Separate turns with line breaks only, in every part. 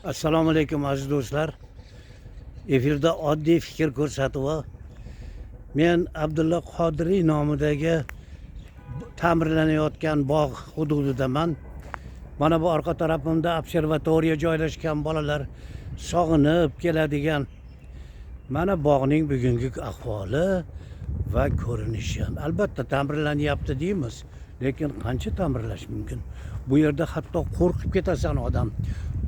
Assalomu alaykum, aziz do'stlar. Efirda oddiy fikr ko'rsatuvi. Men Abdulla Qodiriy nomidagi ta'mirlanayotgan bog' hududidaman. Mana bu orqa tarafimda observatoriya joylashgan, bolalar sog'inib keladigan. Mana bog'ning bugungi ahvoli va ko'rinishi. Albatta ta'mirlanyapti deymiz, lekin qancha ta'mirlash mumkin? Bu yerda hatto qo'rqib ketasan odam.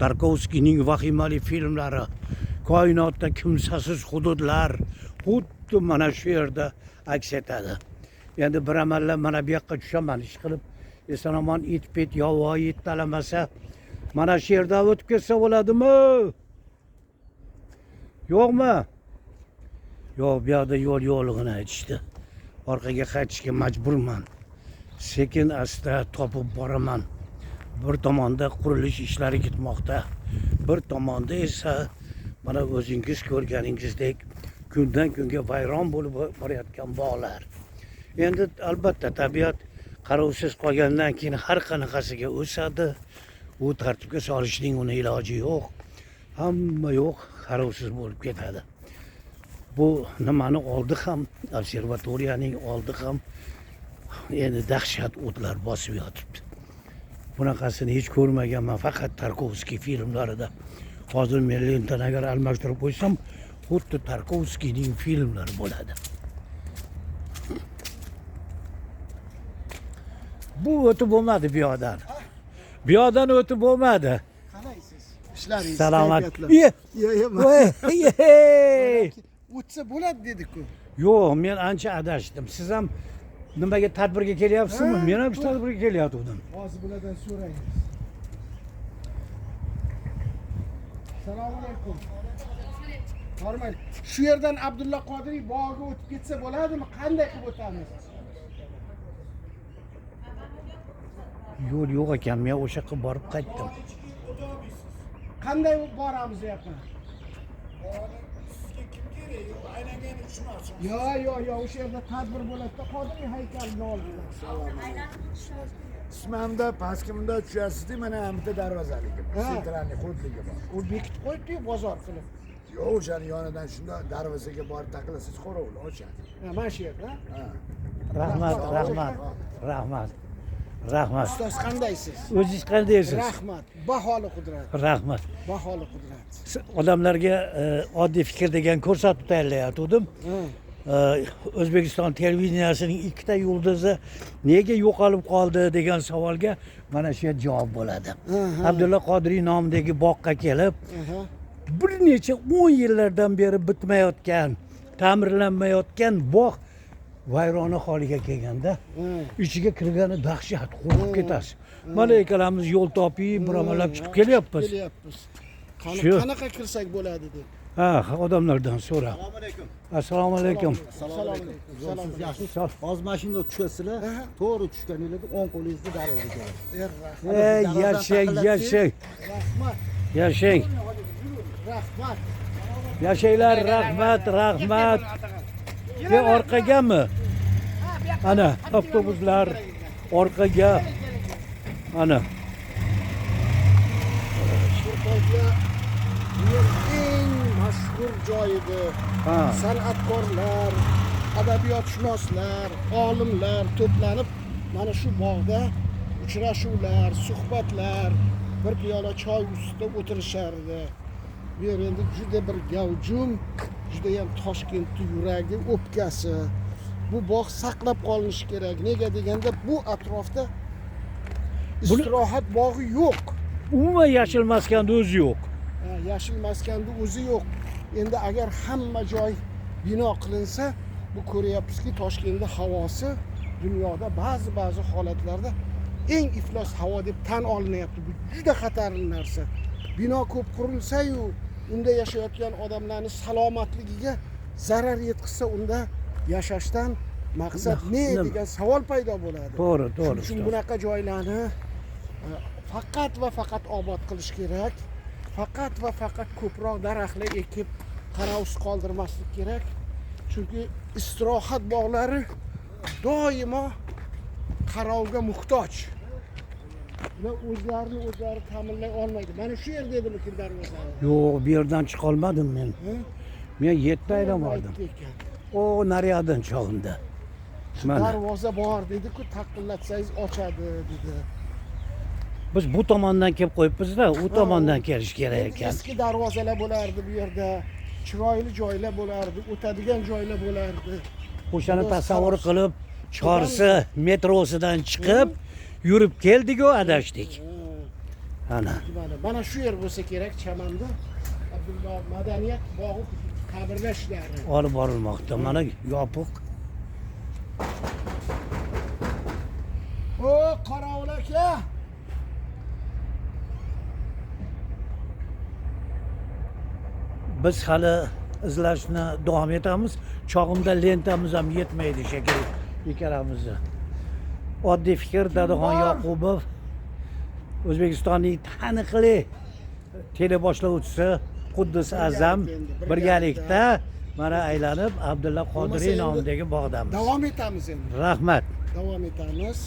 Tarkovskiyning vahimali filmlari, koinotda kimsasiz hududlar xuddi mana shu yerda aks etadi. Endi bir amallab mana bu yoqqa tushaman, ish qilib eson omon it pit yovvoyi it talamasa, mana shu yerdan o'tib ketsa bo'ladimi? Yo'qmi? Yo'q, bu yoqda yo'l yo'qligini aytishdi. Orqaga qaytishga majburman. Sekin asta topib boraman. Bir tomonda qurilish ishlari ketmoqda. Bir tomonda esa mana o'zingiz ko'rganingizdek kundan kunga vayron bo'lib borayotgan bog'lar. Endi albatta tabiat qarovsiz qolgandan keyin har qanaqasiga o'sadi. U tartibga solishning uni iloji yo'q. Hamma yo'q qarovsiz bo'lib ketadi. Bu nimani oldi ham, observatoriyaning oldi ham endi dahshat o'tlar bosib yotibdi. Bunaqasini hech ko'rmaganman, faqat Tarkovskiy filmlarida. Hozir men lentani agar almashtirib qo'ysam, xuddi Tarkovskiyning filmlari bo'ladi. Bu o'tib bo'lmadi bu yoqdan. Bu yoqdan o'tib bo'lmadi.
Qalaysiz? Ishlaringiz,
Salomat.
kayfiyatlar?
Ye!
Yo, yo,
Voy, ye!
o'tsa bo'ladi dedik-ku.
Yo'q, men ancha adashdim. Siz ham nimaga tadbirga kelyapsizmi?
Ha,
Men ham shu
to'g'ri.
tadbirga kelyotgandim.
Hozir bulardan so'raymiz. Assalomu alaykum. Hormang. Shu yerdan Abdulla Qodiriy bog'iga o'tib ketsa bo'ladimi? Qanday qilib o'tamiz?
Yo'l yo'q ekan, men o'sha yoqqa borib qaytdim.
Qanday boramiz u yoqqa?
Sizga kim kerak? Aylangani tushmoqchi.
Yo, yo, yo, o'sha yerda tadbir bo'ladi-da, Qodiriy haykalini oldida.
Ismamda pastki bunda tushasiz-da, mana bitta darvozaligi bor.
Ha.
Sentralniy xudligi bor.
U bekitib qo'yibdi-yu bozor qilib.
Yo'q, o'shani yonidan shunda darvozaga borib taqilasangiz qo'rovul ochadi.
Ha, mana shu yerda.
Ha.
Rahmat, rahmat, rahmat. Rahmat.
Ustoz qandaysiz?
O'zingiz qandaysiz?
Rahmat. Baholi qudrat.
Rahmat.
Baholi qudrat.
Odamlarga oddiy fikr degan ko'rsatuv tayyorlayotgandim.
Ha.
O'zbekiston televideniyasining ikkita yulduzi nega yo'qolib qoldi degan savolga mana shu yer javob bo'ladi. Abdulla Qodiriy nomidagi boqqa kelib, bir necha 10 yillardan beri bitmayotgan, ta'mirlanmayotgan bog' vayrona holiga kelganda, ichiga kirgani dahshat, qo'rqib ketasiz. Mana ikkalamiz yo'l topib, bir amallab chiqib kelyapmiz.
Kelyapmiz. Qani
Shu.
qanaqa kirsak bo'ladi deb.
Ha, odamlardan so'ra.
Assalomu alaykum.
Assalomu alaykum.
Assalomu alaykum.
Zo'rsiz,
Assalomu
yaxshimisiz?
Sog'.
Hozir mashinada tushasizlar, to'g'ri tushganingizda o'ng qo'lingizda darvoza keladi.
Rahmat.
Ey, yashang, yashang,
Rahmat.
yashang.
Rahmat.
Yashanglar, rahmat, rahmat. Ke orqagami? Ana avtobuslar orqaga. Ana.
Paytlar bu yer eng mashhur joy edi.
Ha.
San'atkorlar, adabiyotshunoslar, olimlar to'planib mana shu bog'da uchrashuvlar, suhbatlar, bir piyola choy ustida o'tirishardi. Bu yer endi juda bir gavjum, judayam Toshkentni yuragi, o'pkasi. Bu bog' saqlab qolinishi kerak. Nega deganda bu atrofda istirohat bog'i yo'q.
Umuman yashil maskanni o'zi yo'q.
Ha, yashil maskanni o'zi yo'q. Endi agar hamma joy bino qilinsa, bu ko'ryapmizki, Toshkentda havosi dunyoda ba'zi holatlarda eng iflos havo deb tan olinyapti. Bu juda xatarli narsa. Bino ko'p qurilsa-yu, unda yashayotgan odamlarning salomatligiga zarar yetkazsa, unda yashashdan maqsad ne degan savol paydo bo'ladi.
To'g'ri, to'g'ri.
Shuning uchun bunaqa joylarni faqat va faqat obod qilish kerak. Faqat va faqat ko'proq daraxtlar ekib, qarovsiz qoldirmaslik kerak. Chunki istirohat bog'lari doimo qarovga muhtoj. Ular o'zlarini o'zlari ta'minlay olmaydi. Mana shu yerda edimikin darvoza?
Yo'q, bu yerdan chiqolmadim men.
Ha?
Men yetti aydan bordim.
Aytdi ekan.
O nariyoqdan chog'imda. Mana
Darvoza bor dedi-ku, taqillatsangiz ochadi dedi.
biz bu tomondan kelib qo'yibmiz-da, u tomondan kelish kerak
Endi
ekan.
eski darvozalar bo'lardi bu yerda. Chiroyli joylar bo'lardi, o'tadigan joylar bo'lardi.
O'shani
Xudo
tasavvur
saqlasin.
qilib, Chorsi metrosidan chiqib, yurib keldik-ku, adashdik. Ana.
Mana mana shu yer bo'lsa kerak chamamda. Abdulla madaniyat bog'i ta'mirlash ishlari.
Olib borilmoqda. Mana yopiq.
O qorovul aka!
Biz hali izlashni davom etamiz. Chog'imda lentamiz ham yetmaydi shekilli ikkalamizni. Oddiy fikr Dadaxon
bor?
Yoqubov O'zbekistonning taniqli teleboshlovchisi Quddus Azam
endi,
birgalikda mana aylanib Abdulla
Bo'lmasa
Qodiriy
endi
nomidagi bog'damiz.
Davom etamiz endi.
Rahmat.
Davom etamiz.